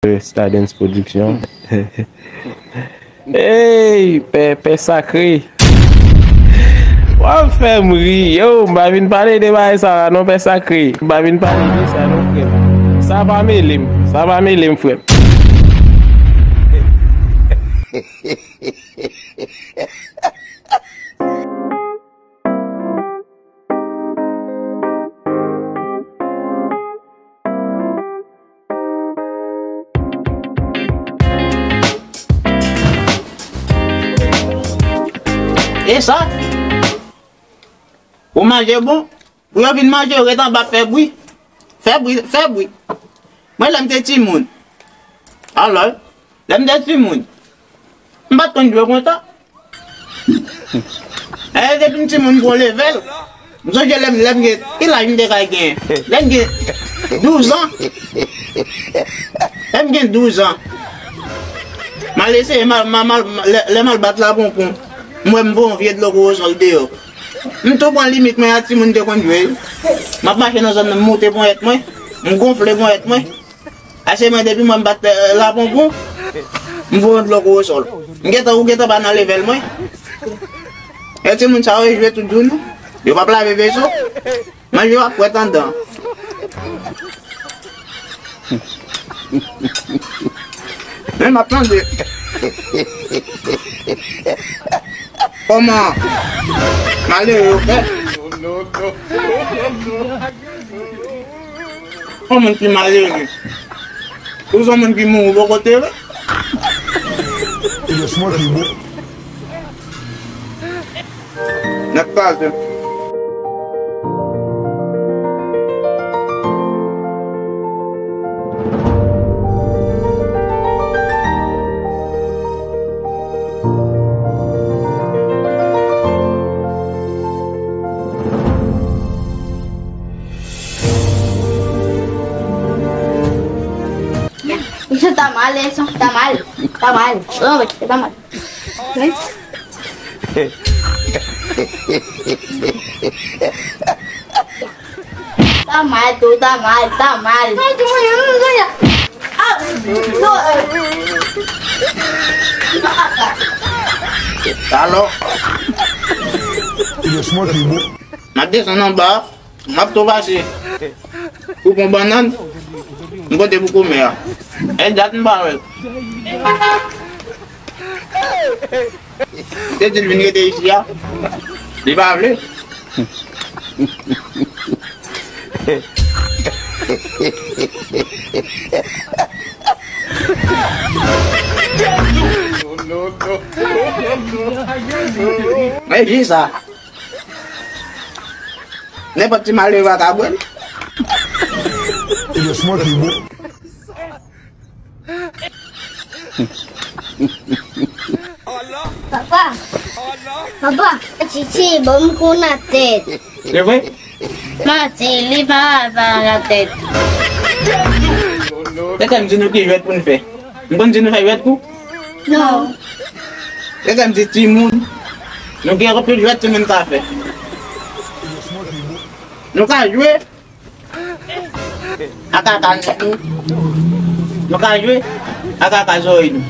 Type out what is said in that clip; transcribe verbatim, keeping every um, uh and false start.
Stardens Production. Ey, pè, pè sakre. W ap fè m ri. Yo, m pa vin pale de bagay sa a non, pè sakre. M pa vin pale de sa non, frè m. Sa pa mele m. Sa pa mele m, frè m. E sa? Pou manje bon, pou yo vin manje, yo ret anba ap fè bri. Fè bri, fè bri. Mwen, lè m te timoun. Alò, lè m te timoun, m pa t konn jwe konsa. E depi m timoun, m pran level. M sonje lè m, lè m gen, ki laj m te kay gen? Lè m gen douz an. Lè m gen douz an. M al eseye, m al, m al, m al, lè, lè m al bat laponpon, m wè m voye yon vye dlo kowosòl deyò. M tou pran limit mwen a timoun te konn jwe. M ap mache nan zòn nan, m moute ponyèt mwen, m gonfle ponyèt mwen. Ase mwen depi mwen m bat, eh, laponpon, m voye yon dlo kowosòl. M gentan, ou gentan pa nan level mwen. E timoun sa yo jwe tout jounen. Yo p ap lave veso. Manje w ap fwèt anndan. Men m ap tande. Kòman malere yo fè? Yon moun ki malere. Ou se yon moun ki mouri bò kote vre. Yes, mwen ki bon. Nèg kraze. Eso está mal, eso está mal, está mal, todo está mal. Tá mal, tudo tá mal, tá mal. Alò. Yes, mwen ki bon. M ap desann anba. M ap tou pase. Pou pran bannann, m pote pou kòmè a. E dat m pa wè l. Te di l vin rete isi a. Li pa vle. Men ki sa? Nenpòt ti malere a ka bwè l. Yes, mwen ki bon. Papa. Papa, Titi, ban m kou nan tèt. Se vre? Manti, li pa al pa nan tèt. Tèt m di nou ki jwèt pou n fè. M konn di nou fè jwèt kou? Non. Lè m di timoun, nou gen anpil jwèt timoun ka fè. Nou ka jwe ak kaka nèg nou. Nou ka jwe ak kaka zòrèy nou.